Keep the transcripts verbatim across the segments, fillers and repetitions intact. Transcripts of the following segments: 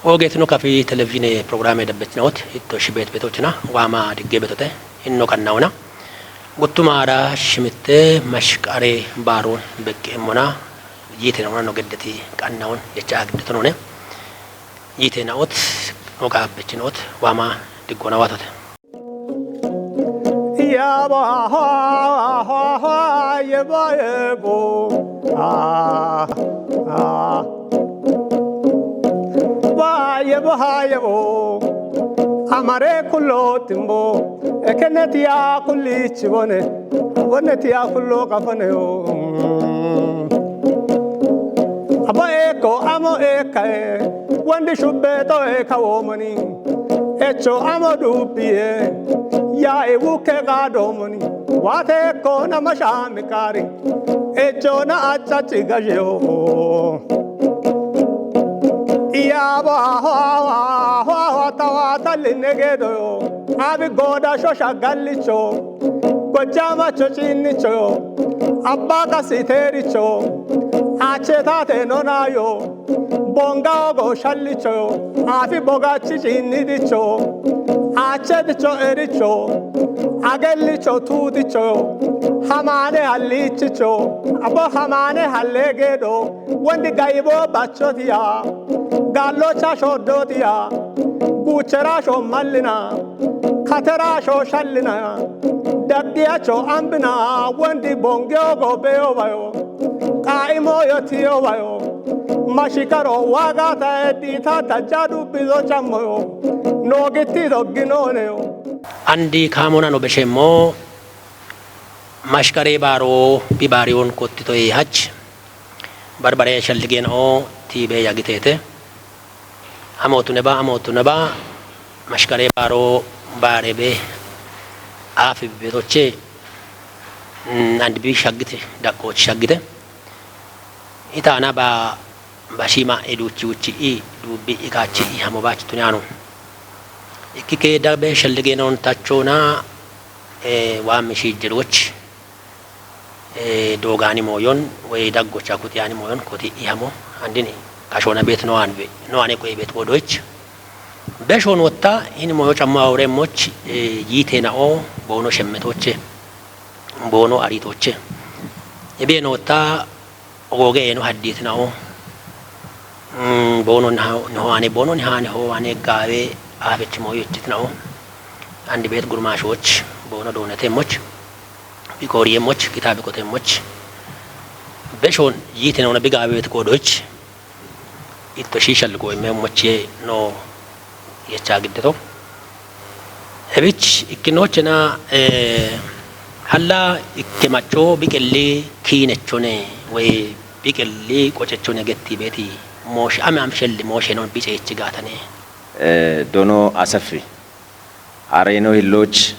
Ogeetino kafi televizhiine pirogiraame dabbechinaote hitto shi beet betochina waama digge betote hinno qannauna. Guttumaara shimitte mashqare baaroon beqqeemmona yiitena unanno geddeti qannaun jecha agidditonone. Yiitenaot no gaabbechinoot waama diggoona waatote. Yabo, yebo, yebo. Ah, ah. Ba, yebo, ha, yebo. Amare kullo timbo. Ekenetiya kulli chibone. Abonetiya kullo kafone o. Abo eko, amo ekae. Wandi shubbe to eka womani. Echo amo dubiye. Ya ewuke ga domoni. Wate ko na mashami kari. Echo na achachi gajeo. Iya ba ho ho ho ho tawa tali negedo. Abi goda shosha gallicho. Gojama chochinicho. Abba kasitericho. Achetate nonayo. Bonga ogo shallicho, afi bogachi chinnidicho, achedicho ericho, agellicho tudicho, hamane hallichicho, abo hamane hallegedo, wondi gaibo bachotiya, gallocha shodotiya, guchera sho mallina, katera sho shallina, daggiyacho ambina, wondi bonge ogo beyo bayo. Qaa'imoyo tiyowayo. Mashikaro waagata eddiita dajjadu bizo cammoyo. Noogiti dogginooneyo. Andi kaamona no besheemmo. Mashkare baaro bi baariyoon kottitoye hach. Barbare shalligeenoo tiibe yagiteete. Amootu neba, amootu neba, mashkare baaro baarebe aafi betoche, mm, and bi shaggite, daqqoochi shaggite. Itaana ba, ba shima educhi uchi i, dubbi ikachi i hamo bachi tuniano. Ikkike dabe shalligeenon tachona, e, wa mishi jirochi. E, dogani moyon, we daggocha kuti ani moyon, kuti ihamo, andini, kashona bet no anve, no ane kwe bet wodoich. Beshon wotta, ini moyo chamma aure moch, e, yite na o, bono shemmetoche, bono aritoche. Ebe no wotta, ogoge eno haddit na o. Mm, bono na, no ane, bono ni hane ho ane gawe, abech moyo chit na o. Andi bet gurmashoch, bono donate moch. Bikoriye moch, kitabi kote moch. Beshon yite na ona bigabe bet kodoch. Itto shishal go me moch ye no yecha giddeto. Ebich ikkinochena, eh, halla ikke macho biqilli kiinechone way biqilli qocechone getti beti mosh ame am shelli moshe non bice ichi gatane. Eh, Dono Asafi. Areno Hilloch.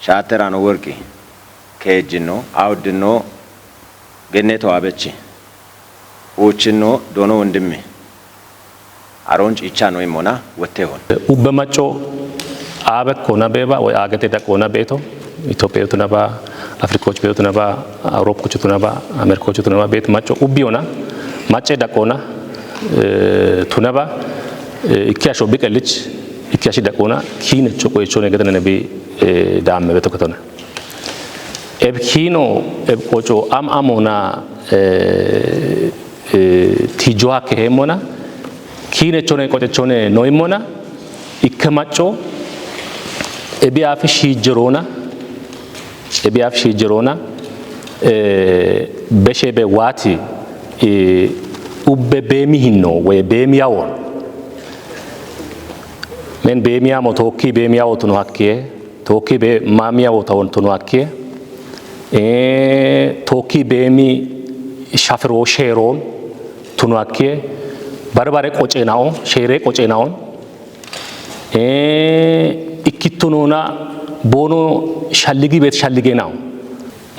Shaateraano Worqi, Keejjino, Awuddino, Genneeto Abechi, Uuchinno Doono Wondimmi, Aroon Ciichaano immona wotteehon. Ubbe macco aabekko na beeba woy aagete daqqo na beeto, Itophiyu tunaba, Afrikoch beeto tunaba, Awuroopkoch tunaba, Ameerikoch tunaba beet macco ubbiyona, macce daqqona, eh, tunaba, eh, ikkiyasho biqelich, ikkiyasho daqqona, kiinecho qoyichone gedene bi, eh, daamme beto ketona. Eb kiino, eb qoco am amona, eh, eh, tijoa kehemona, kiinechone qocechone noimona, ikke macco, ebi afi shijerona, ebi afi shijerona, eh, beshe be wati, eh, ubbe bemi hinno, we bemi yawon. Men bemi yamo tokki bemi yawo tuno hakkiye, tokki be mami yawo tawon tuno hakkiye, eh, tokki bemi shafiro sheron tuno hakkiye, barbare qoce nao, shere qoce naon, eh, ikkittunona bono shalligi bet shallige nao.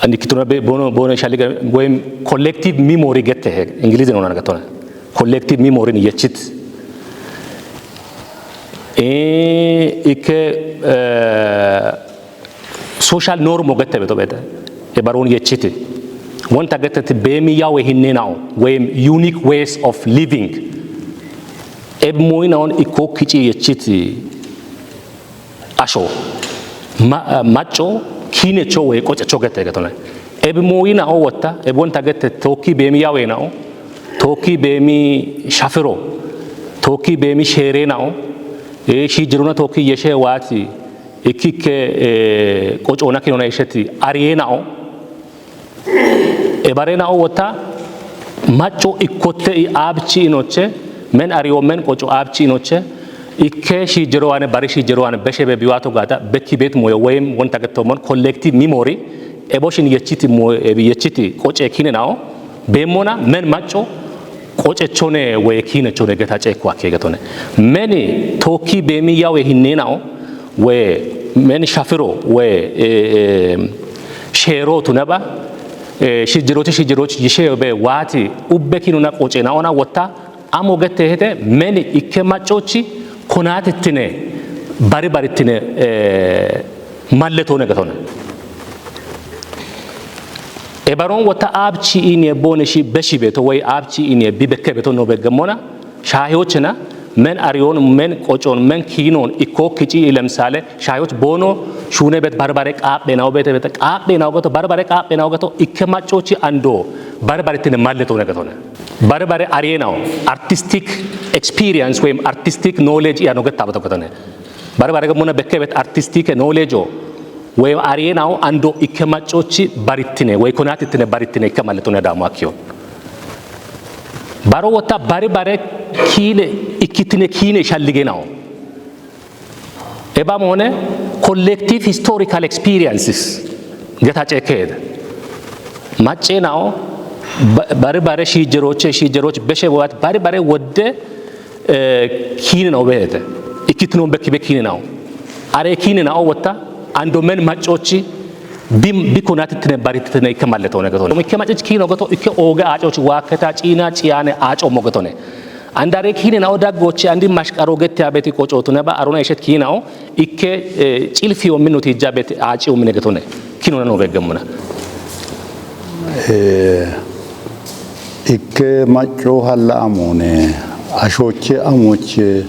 Ani ikkittunona be-, bono, bono shallige, wem collective memory gette he, Ingilizi nona gatona. Collective memory ni yechit. Eh, ikke, eh, social norm gette beto bete. E baron yechiti. Wonta gette ti bemi yawe hinne nao, wem unique ways of living. Ebi mooyina'on ikkokki ci yechiti asho. Ma-, macco kiinecho woy qocecho gette getone. Ebi mooyina'o wotta, ebi wonta gette tookki beemi yaweena'o, tookki beemi shafiro, tookki beemi sheereena'o, ee, shiijirona tookki yeshe waati, ikkikke, ee, qocoona kinona yesheti ariyeena'o, ebarena'o wotta macco ikkotte i aabchi inoche, men ariyo men qoco aabchi inoche, ikke shiijero ane bari shiijero ane beshebe biwato gata bekki bet moyo woyim wonta getto mon collective memory, eboshin yechiti moyo, ebi yechiti qoce kinena'o, bemmona men macco qocechone woy kiinechone geta ceekko akke getone. Meni tookki beemi yawe hinnena'o, woy men shafiro, woy, ee, ee, sheerootu neba, ee, shiijiroochi shiijiroochi yishe be waati ubbe kinona qocena'ona wotta, amo gette hete meni ikke maccochi konaatittine, bari barittine, ee, malletone getone. Ebaron wotta aabchi iniye bone shi beshi beto woy aabchi iniye bi bekke beto no beggemmona, shaahiyochena, men ariyon, men qocon, men kiinon ikkokki ci, lemsale, shaahiyoch bono shuune bet barbare qaaphe nawo bete bete qaaphe nawo geto, barbare qaaphe nawo geto, ikke maccochi ando barbare tine malletone getone. Barbare ariye nawo, artistic experience woyim artistic knowledge iya no getta beto getone. Barbare gemmona bekke bet artistic knowledge o, woyim ariye nawo ando ikke maccochi barittine, woy konaatittine barittine ikke malletone daamo akkiyo. Baro wotta bari bare kiine ikkitine kiine shallige nawo. Eba mone collective historical experiences geta ceekkeeda. Macce nawo ba-, bari bare shiijeroche, shiijeroche beshe wowat bari bare wodde, ee, kiine nawo beete. Ikkitino bekki be kiine nawo. Are kiine nawo wotta ando men maccochi bi, bi konaatittine barittine ikke malletone getone. Ikke maccochi kiino geto ikke ooge aacochi waakketa ciina ciyaane aaco mo getone. Andare kiine nawo daggochi andi mashqaro gette abeti qocotu neba arona ishet kiinao ikke, ee, cilfiyo minu tijja beti aaciyo mine getone. Kinona no beggemmona. Ee, ikke macco halla amone, ashoche amoche,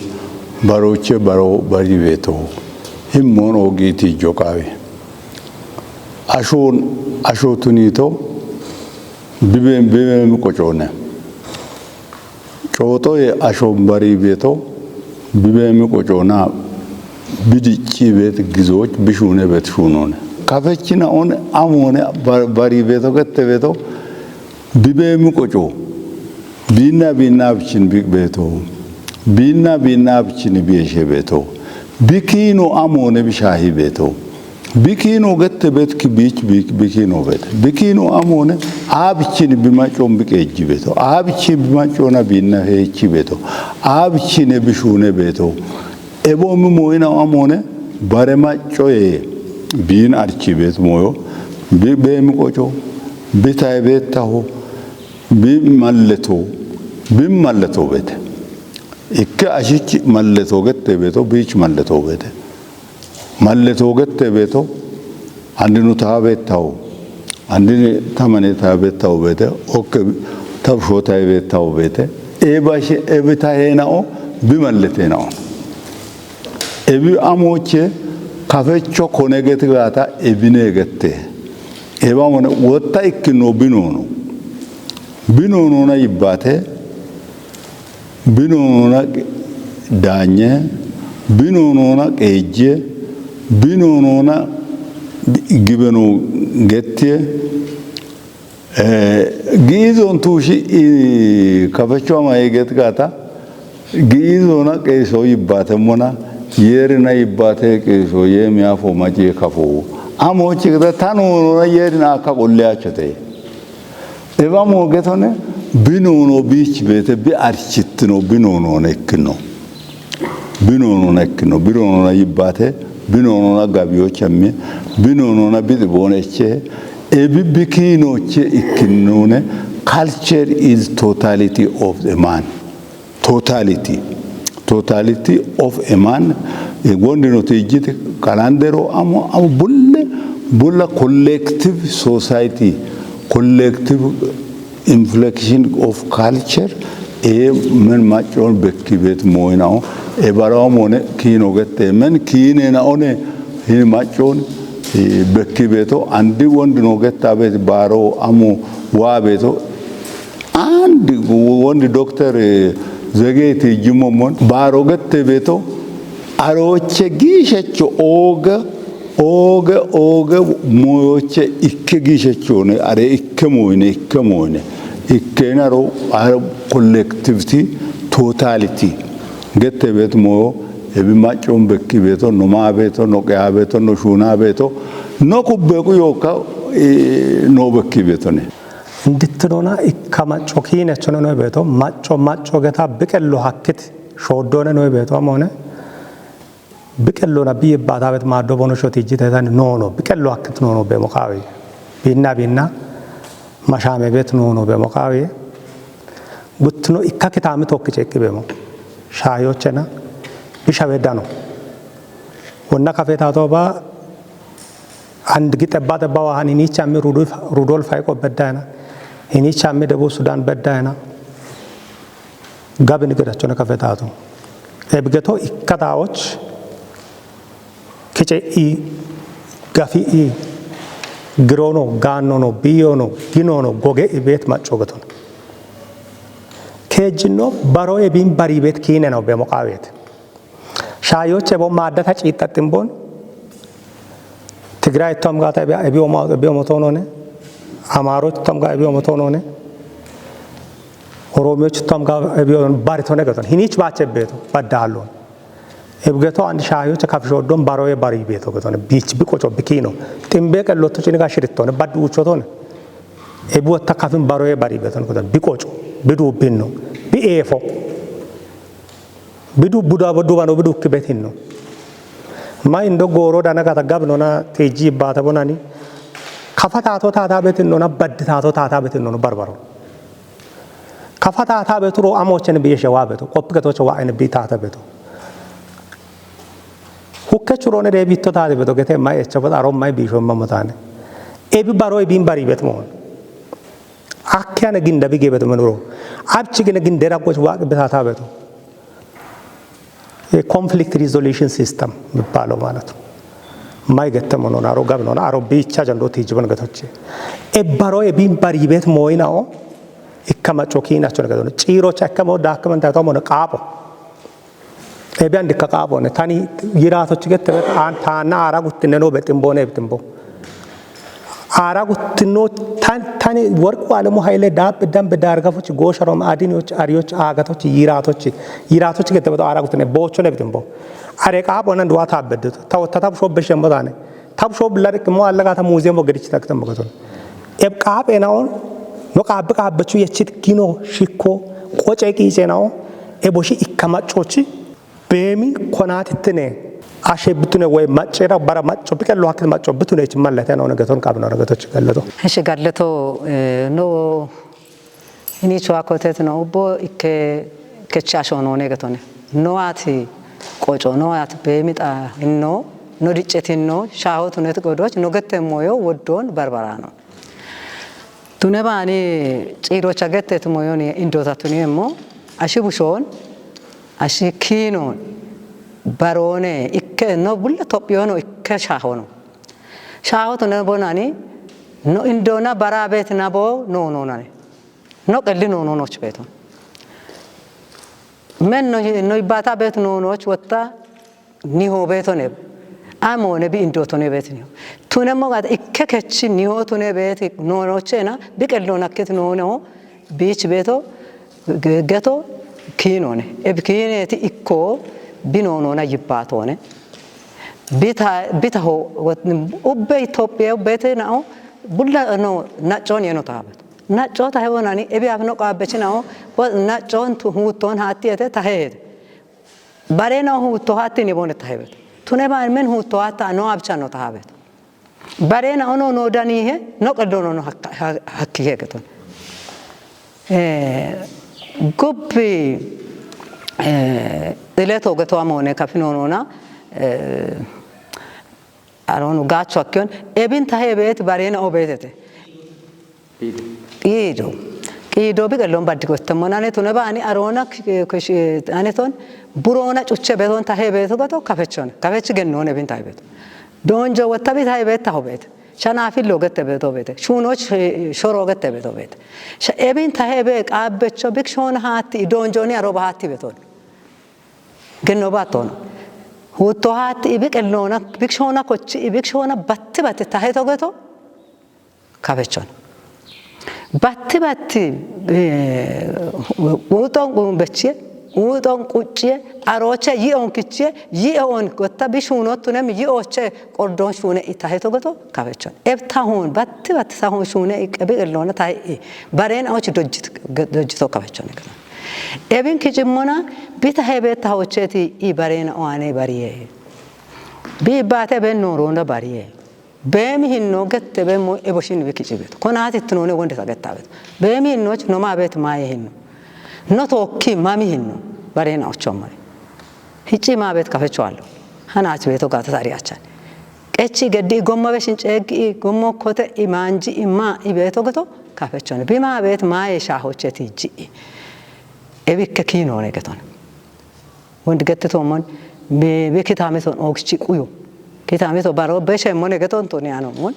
baroche baro bari beto. Himmon oogiti jokawe. Ashon, asho tunito, bibe, bibe mi qocone. Cooxoye ashon bari beto, bibe mi qocona, bidicci bet gizoch, bishuune bet shuunone. Kafechina on amone bar-, bari beto gette beto, bibe mi qoco. Biinna biinna abchin bi beto. Biinna biinna abchin bi eshe beto. Bi kiino amone bi shaahi beto. Bi kiino gette bet ki bich bi, bi kiino bet. Bi kiino amone abchin bi maccon bi qeejji beto. Abchin bi maccona biinna heechi beto. Abchin bi shuune beto. Ebo mi mooyina amone bare maccoye biin archi bet moyo. Bi be mi qoco. Bi tay bet taho. Bi malleto, bi malleto bete. Ikke ashich malleto gette beto, bich malleto bete. Malleto gette beto, andinu tabe tawo. Andini tamane tabe tawo bete, okke tabsho tabe tawo bete. Eba she, ebe tahenao, bi malletenao. Ebi amoche kafecho kone geti gata ebine gette. Eba mone wotta ikkino binono. Binonona yibbate, binonona daanye, binonona qeejje, binonona gibeno gettiye. Ee, giizon tuushi, i, kafecho ama eget gata, giizona qeeso yibbate mona, yeerina yibbate qeeso ye miyafo maci kafo. Amochi gata tanonona yeerina akka qolle achote. Eba mo getone, binono bich bete, bi archittino, binonona ikkino. Binonona ikkino, binonona yibbate, binonona gabiyo chamme, binonona bixi boneche, ebi bikinoche ikkinone, culture is totality of the man. Totality. Totality of a man. E, gondino tijjiti kalandero amo, amo bulle, bulla collective society, collective inflection of culture, Ee, men maccoon bekki beet mooyinao, e barawa moone kiino gette, men kiineenaone, hini maccoon, ee, bekki beeto, andi wondi noo getta beet baaro amu waa beeto, andi wondi dokter, ee, zegeeti jimmo mon baaro gette beeto, arooche giishecho ooga, ooge, ooge mooyoche ikke giishechoone, are ikke mooyine, ikke mooyine. Ikkeenaro, are collectivity, totality. Gette beet mooyo, ebi maccoon bekki beeto, no maa beeto, no qeya beeto, no shuuna beeto, no kubbeequ yookka, ee, noo bekki beetone. Indittinona ikka macco kiinechone noe beeto, macco, macco geta biqello hakkit shooddoone noe beeto, amoone. Biqellona biyye baataabet maaddo bono shoti ijjite tani noono, biqello hakkit noono beemo qaawi. Biinna biinna mashaame beet noono beemo qaawi. Guttino ikka kitaami tokki ceeqqi beemo. Shaayochena bishawe dano. Wonna kafeetaato ba and gi xebba xebba waahan hiniichaammi Rudolf, Rudolf Hayqo beddayna. Hiniichaammi Debub Sudan beddayna. Gabin gedachone kafetaatu. Ebgeto ikkatawoch kice'i, gafi'i, girono, gaannono, biyono, ginono, goge'i beet macco geton. Keejjinno baro ebin bari beet kiineno beemo qaawet. Shaayoche bo maaddata ciittaxximbon Tigraay tom gaata ebi, ebi oma, ebi omotoonone. Amaaroch tom ga ebi omotoonone. Oroomiyoch tom ga ebi on baritone geton. Hiniich baache beeto, baddaalloon. Ebgeto and shaayoche kafishooddoon baroye bari beeto geton. Biich biqoco bikiino. Ximbe qellotto ciniga shirittone, baddu uchotoone. Ebi wotta kafin baroye bari beeton geton. Biqoco, biduubbinno, bi eefo. Bidu, buda, budubano bidu kibetinno. Ma indo gooro dana gata gabnona teji bata bonani. Kafa tato tata betinnona, baddi tato tata betinnono barbaro. Kafa tata beturo amochen biye shewa beto, koppi getoche wa ene bi tata beto. Hukke churone de bitto tata beto, gete mai echa bot aro mai bisho mamotane. Ebi baro ebin bari bet mon. Akkiyane ginda bige beto menuro. Abchi gine gindera goch wa betata beto. የኮንፍሊክት ሪዞሉሽን ሲስተም የሚባለው ማለት ነው። የማይገጠም ሆኖ አሮ ገብ ነው አሮ ብቻ ጀንዶ ትጅበን ገቶች ኤባሮ የቢን በሪ ቤት ሞይ ነው። ይከመጮ ኪናቸው ነገር ነው። ጪሮች አይከመው ዳክመንት አይተው ሆነ ቃቦ ኤቢያን ድከ ቃቦ ነ ታኒ ይራቶች ገተበት አን ታና አራ ጉትነ ነው በጥንቦ ነው ብጥንቦ አራ ጉትኖ ታን-፣ ታን ወርቁ አለሙ ኃይለ ዳብ ደንብ ዳርጋፎች ጎሸሮም አዲኖች አሪዮች አገቶች ይራቶች ይራቶች ገደበቶ አራ ጉትነ ቦቾ ነብትምቦ አሬ ቃቦ ነን ድዋ ታበድት ተው ተታብ ሾብ ሸሞታነ ታብ ሾብ ለርቅ ሞ አለጋተ ሙዚየም ወገድች ተክተም በገቶን ኤብ ቃብ ኤናውን ኖ ቃብ ቃበቹ የችት ጊኖ ሽኮ ቆጨ ቂሴናው ኤቦሺ ኢከማጮች ቤሚ ኮናትትኔ አሼ ብቱኔ ወይ ማጨራ በራ ማጮ ቢቀሎ ሀክት ማጮ ብቱኔ ች መለተ ነው ነገቶን ቃብ ነው ነገቶች ገለቶ። እሺ፣ ገለቶ፣ እ፣ ኖ እኒ ቹዋ ኮተት ነው ኡቦ እከ ከቻሾ ነው ነገቶን ኖዋት ቆጮ ኖዋት ቤሚጣ እኖ ኖ ድጨት እኖ ሻሆት ነት ጎዶች ኖ ገተ ሞዮ ወዶን በርበራ ነው። Tune baani ciirocha getteeti moyoni indoota tune mo ashi bushoon, ashi kiinoon, baroone ikke no bulla Tophiyoono ikke shaahono. Shaaho tune bonani no indoona baraa beeti nabo noonoonane. No qelli noonoonoch beeton. Men no, no ibbaata beet noonooch wotta niho beeto neb. Amo nebi indo to nebet niho. Tune mo gata ikke kechi niho tune beeti noonochena bi qello nakkit noono biich beeto ge-, geto kiinone. Eb kiineti ikko bi noonona yibbaatone. Bita, bita ho, wat-, ubbe Itophiya ubbete nao, bulla no, naccoon yeno taabet. Naccoon tahe wonani, ebi afno qaabbechi nao, wa-, naccoon tu-, huuttoon haatti ete tahe hete. Bare nao huutto haatti ni bone tahe bet. Tune ba men huutto hatta no abcha no tahe bet. Bare nao no, no dani he, no qeddo no, no hakka-, ha-, hakki he geton. Eh, gobbi, eh, ileto geto amone kapino nona, eh, aronu gacho akkion, ebin tahe bet bare nao betete. Ido. Ido biqelloon baddi gottemmon ane tune baani aroona k-, k-, sh-, ane ton buroona cuche beton tahe beto gato kafechon. Kafechi gennoone bin tahe beto. Donjo wotta bi tahe bet taho bet. Shana fillo gette beto bete. Shuno sh-, shoro gette beto bete. Sha ebin tahe be qaabbecho bik shona haatti donjoni aroba haatti beton. Genno baattono. Huutto haatti biqelloona bik shona kochi bik shona batti batti tahe togeto. Kafechon. Batti batti, eh, uuxon qumbechie, uuxon quccie, aroche yi'on kichie, yi'on gotta bi shuunottunem yi'oche qordon shuune itahe togoto kafechon. Eb tahun, batti batti tahun shuune iqqe biqelloona tahe i. Bareen aoch dojjit-, dojjito kafechon. Ebin kichimmona bita hebe tahocheti i bareen oane bariye. Bi baate ben norona bariye. Beemi hinno gette beemmo eboshin wi kici beto. Konaati tinone wonde ta getta beto. Beemi hinnoch no ma bet maaye hinno. No tookki mami hinno. Barena ochommare. Hicci ma bet kafecho allo. Hanaach beto gata tari achan. Qechi geddi gomma beshin ceeggi gommo kote imanji imma ibeto geto kafechone. Bi ma bet maaye shahocheti ji. Ebikke kinone geton. Wonde gette toomon be, be kitaame ton oogchi quyo. Kitaame to baro be shemmone geton to ne anomon.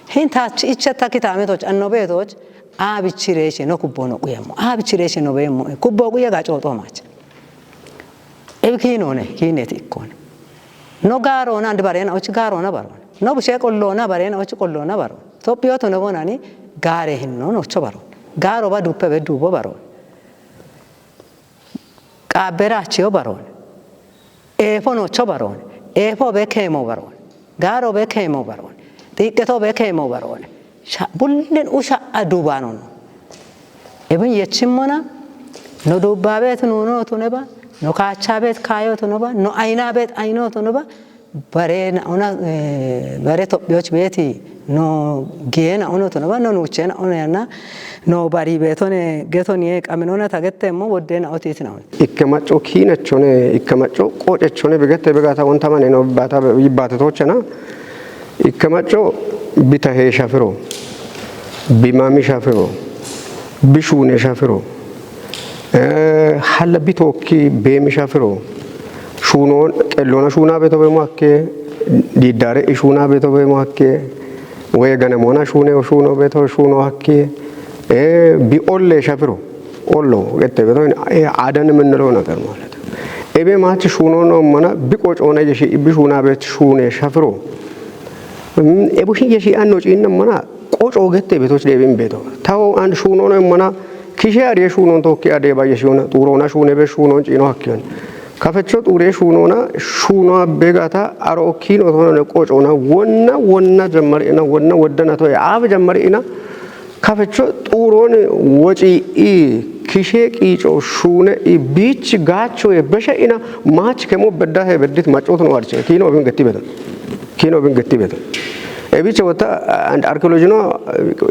Hin taach ichata kitaame toch anno be toch a bichi reeshe no kubbo no quyemmo. A bichi reeshe no beemmo. Kubbo quye ga cooxo maach. Ebi kiinone, kiineti ikkone. No gaarona and barena och gaarona baron. No bushe qollona barena och qollona baron. Tophiyo to no bonani gaare hinno no cho baron. Gaaro ba duppe be dubo baron. Qaabbera achiyo baroon. Eefo nocho baroon. Eefo be keemo baroon. Gaaro be keemo baroon. Xiiqqeto be keemo baroon. Sha-, bullen usha adubanon. Ebin yechimmona, no dubbabet nuno tuneba, no kaachabet kayo tunoba, no aynabet ayno tunoba, Bare na una, eh, bare Tophiyoch beeti no giye na uno tono ba no nuche na uno yana no bari beetone getoni e qaminona tagette mo wodde na otiti na uno. Ikke macco kiinachone, ikke macco qoocechone begette begata wontamane no bata yibbate tochana. Ikke macco bita he shafiro, bimami shafiro, bishune shafiro, eh, halla bitookki beemi shafiro, shuunoon, qelloona shuunaa beto beemo hakke, diiddaare i shuunaa beto beemo hakke, woy ganamoona shuune shuuno beto shuuno hakke, eh, bi olle shafiro, ollo gette beto, eh, adan menelo nagar ማለት ነው። Ebe maach shuuno no mana bi qocoona yeshi bi shuunaa bet shuune shafiro. Mm, ebu shi yeshi anno ciinna mana qoco gette betoch debin beto. Tawo an shuuno no mana kishe ariye shuunon tokki ade ba yeshiyona xuurona shuune be shuunon ciino hakkiyon. Kafecho xuure shuunona shuuno begata aro okkino tona ne qocona wonna wonna jammarina wonna woddana toye aaf jammarina kafecho xuuron woci i kishe qiico shuune i biich gaacho ye beshe ina maach kemo bedda he beddit maccoton warche kiino bin getti beto. Kiino bin getti beto. E bicha wata and archaeology no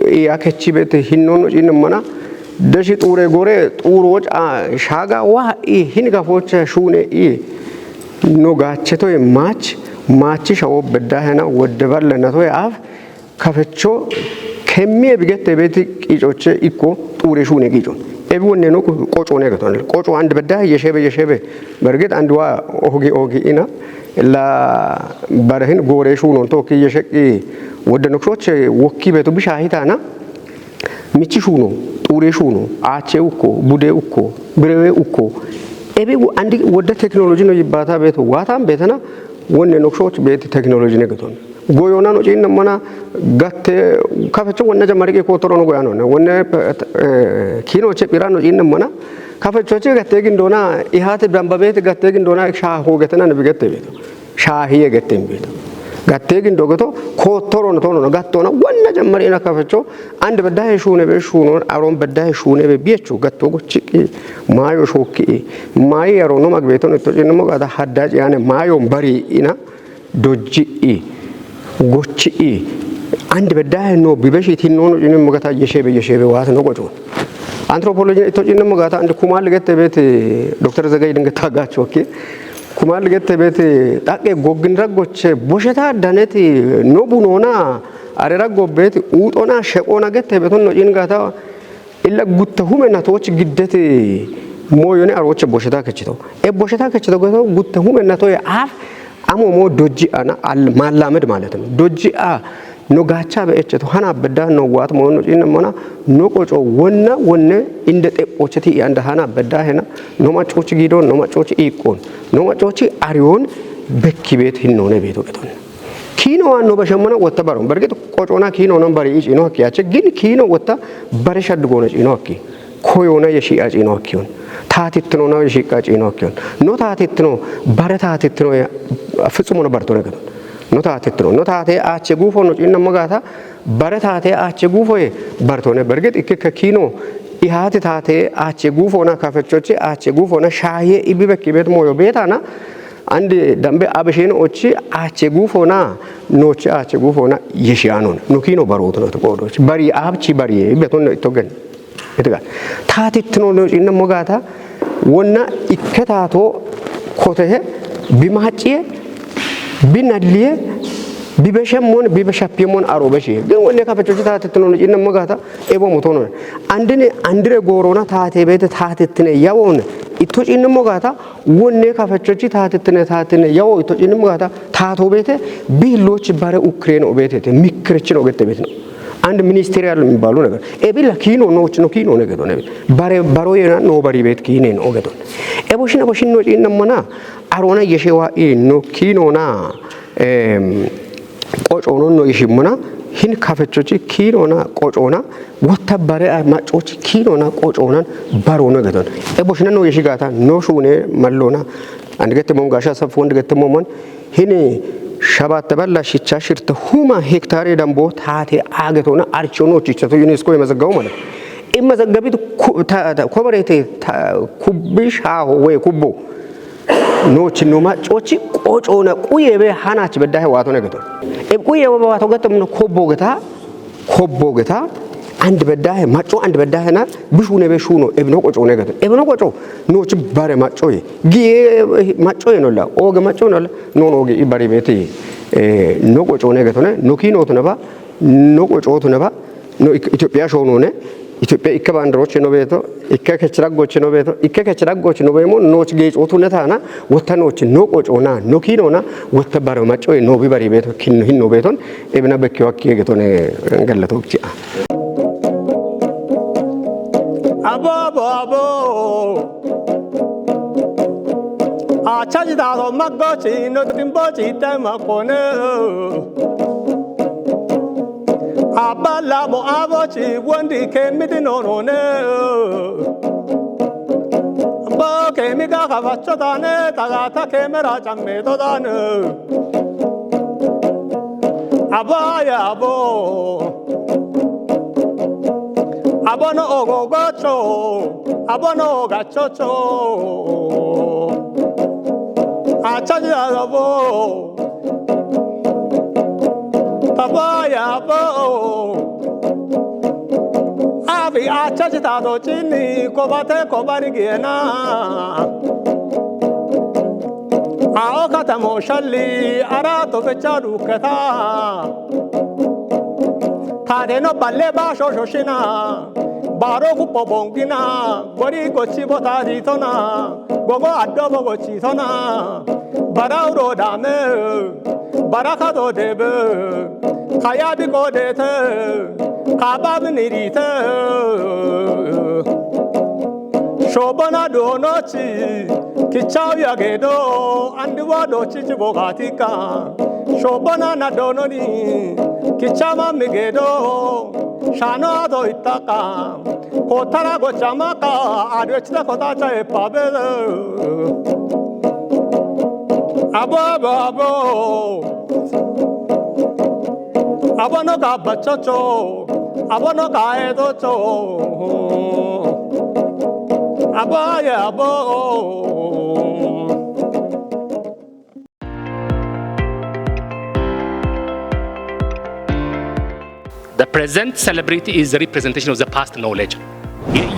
ya kechi bet hinno no ciin mana deshi xuure gore xuuro ca shaaga wa i hin gafocha shuune i no gaacheto e maach maach shawo bedda hena wodde balle na to e af kafecho kemmiye bigette beti qiicoche ikko xuure shuune qiico. Ebi wonne no qoco ne gaton. Qoco and bedda yeshebe yeshebe. Berget and wa ogi ogi ina la barahin gore shuunon tokki yesheqi wodde no qoche wokki betu bisha hitana. Michi shuuno, xuure shuuno, aache ukko, bude ukko, birewe ukko. Ebi andi wodde technology no yibbata betu watan betana wonne no qoch beti technology ne gaton. Goyona no ciinna mana gatte kafecho wonna jamari ke kotoro no goyano ne wonne, eh, kino che bira no ciinna mana kafecho che gatte gindona ihate bamba bet gatte gindona sha ho getena ne bigette beto. Sha hiye gette beto. Gatte gindo geto kotoro no tono gattona wonna jamari ina kafecho and bedda he shuune be shuuno aron bedda he shuune be biyechu gatto gochiki mayo shokki mayi aro no magbeto no to ciinna mo gata hadda ciane mayo bari ina dojji'i, gochi'i, and beddahe no bibeshi tinno no cinin mogata yeshebe yeshebe waata no gocho. Anthropology to cinin mogata and kumal gette beti Doktor Zagay dinga tagacho ke. Kumal gette beti takke gogin raggoche bosheta daneti no bunona are raggobeti utona shekona gette beton no cin gata Illa guttahume natoochi giddete mooyone arooche bosheta kechito. E bosheta kechito goto guttahume natoye aaf amo mo dojji ana al-, mallamed ማለት ነው። Dojji a no gacha be echeto hana bedda no wat mo no cin mona no qoco wonna wonne inde xephocheti i anda hana bedda hena no macochi gido no macochi iqon no macochi ariyon bekki bet hinno ne beto beton. Kiino no bashemmana wotta baron. Bergit qocona kiino non bari icino hakki ache. Gin kiino wotta bare shaddu gona cino hakki. Koyona yeshi acino hakki on. Taatittino na yeshi acino hakki on. No taatittino bare taatittino ya fitsumo no bartone gato. No taatittino. No taate ache gufo no cinna magata bare taate ache gufo ye bartone. Bergit ikke ka kiino ihati taate ache gufo na kafechochi ache gufo na shaye ibi bekki bet moyo betana. Andi dambe abishino ochi ache gufo na nochi ache gufo na yeshiano. No kiino baroto no to kodo. Bari abchi bari beton to gen. Itiga. Taatittino no cinna mogata wonna ikke taato kotehe bimaciye binaliye bibeshemmon bibeshapiyemon arobeshiye. Gen wonne kafechochi taatittino no cinna mogata ebo motono. Andine andire gorona taate bete taatittine yawon ito cinna mogata wonne kafechochi taatittine taatittine yawo ito cinna mogata taato bete bilochi bare Ukraine obetete mikirchin ogette betino. አንድ ሚኒስቴሪያል የሚባሉ ነገር ኤቢላ ኪኖ ኖች ነው ኪኖ ነገዶ ነው ባሬ ባሮየና ኖ ባሪ ቤት ኪኔ ነው ገዶ ኤቦሽና ቦሽኖ ጪን ነመና አሮና የሼዋ ኢ ኖ ኪኖና ቆጮኖ ነው ይሽሙና ሂን ካፈቾች ኪኖና ቆጮና ወተበረ ማጮች ኪኖና ቆጮናን ባሮና ገዶን ኤቦሽና ነው የሽጋታ ኖ ሹኔ መሎና አንድ ገት ሞን ጋሻ ሰፍ ወንድ ገት ሞን ሂን ሸባት በላ ሽቻ ሽርተ ሁማ ሄክታሬ ደንቦ ታቴ አገቶና አርቾኖ ቺቸቶ ዩኔስኮ የመዘገበው ማለት ነው። ኢመዘገቢት ኮበሬቴ ኩብሽ ሃሆ ወይ ኩቦ ኖች ኖ ማጮች ቆጮነ ቁየቤ ሃናች በዳሄ ዋቶ ነገቶ ኤብ ቁየቤ ዋቶ ገተም ነው ኮቦ ገታ ኮቦ ገታ አንድ በዳሄ ማጮ አንድ በዳሄና ብሹ ነቤ ሹ ነው ኤብኖ ቆጮ ነገቶ ኤብኖ ቆጮ ኖች ባረ ማጮ ጊ ማጮ ነውላ ኦገ ማጮ ነውላ ኖ ኖ ኦገ ኢባሪ ቤት ኖ ቆጮ ነገቶነ ኖ ኪኖት ነባ ኖ ቆጮቱ ነባ ኖ ኢትዮጵያ ሾኖነ ኢትዮጵያ ኢከ ባንድሮች ነው ቤቶ ኢከ ከችራጎች ነው ቤቶ ኢከ ከችራጎች ነው ቤሞ ኖች ጌጮቱ ነታና ወተኖች ኖ ቆጮና ኖ ኪኖና ወተ ባረ ማጮ ኖ ቢባሪ ቤቶ ኪን ሂን ነው ቤቶን ኤብና በኪዋክ የገቶነ ገለቶች Abo, abo, abo. Achaji daro magochi no dimbochi tema kone. Abala mo abochi wondi kemidi no no ne. Bo kemiga kavacho dane tagata kemera chamme to dane. Abo ya abo. Abo no ogo gacho. Abo no gacho cho. Achaji abo. Abo ya abo. Abi achaji tado chini kobate kobari giena. Ao katamo shalli arato becha duketa. Tadeno balle ba shoshoshina. Baro kupo bongina. Gori gochi bota ditona. Gogo addo bogo chitona. Bara uro dame. Bara kado debe. Kaya bi kodete. Kaba bi nirite. Shobana donochi, kichao ya gedo, andi wa dochi chibogatika. Shobana na dononi, kichama migedo, shano ado itaka. Kotara go chamaka, adwechita kotacha epabele. Abo, abo, abo. Abo no ka bachocho, abo no ka edocho. Abo ye abo. The present celebrity is the representation of the past knowledge.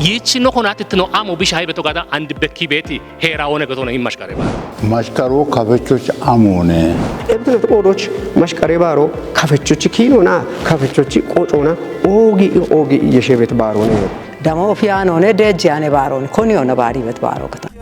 Yichi no konati tino amo bisha haibeto gada and bekki beti hera one gotona in mashkareba. Mashkaro kafechoch amone. Ebdinat odoch mashkareba ro kafechoch kinona kafechoch qochona ogi ogi yeshebet barone. Damo fiano ne dejiane baro ne konio na bari bet baro kata.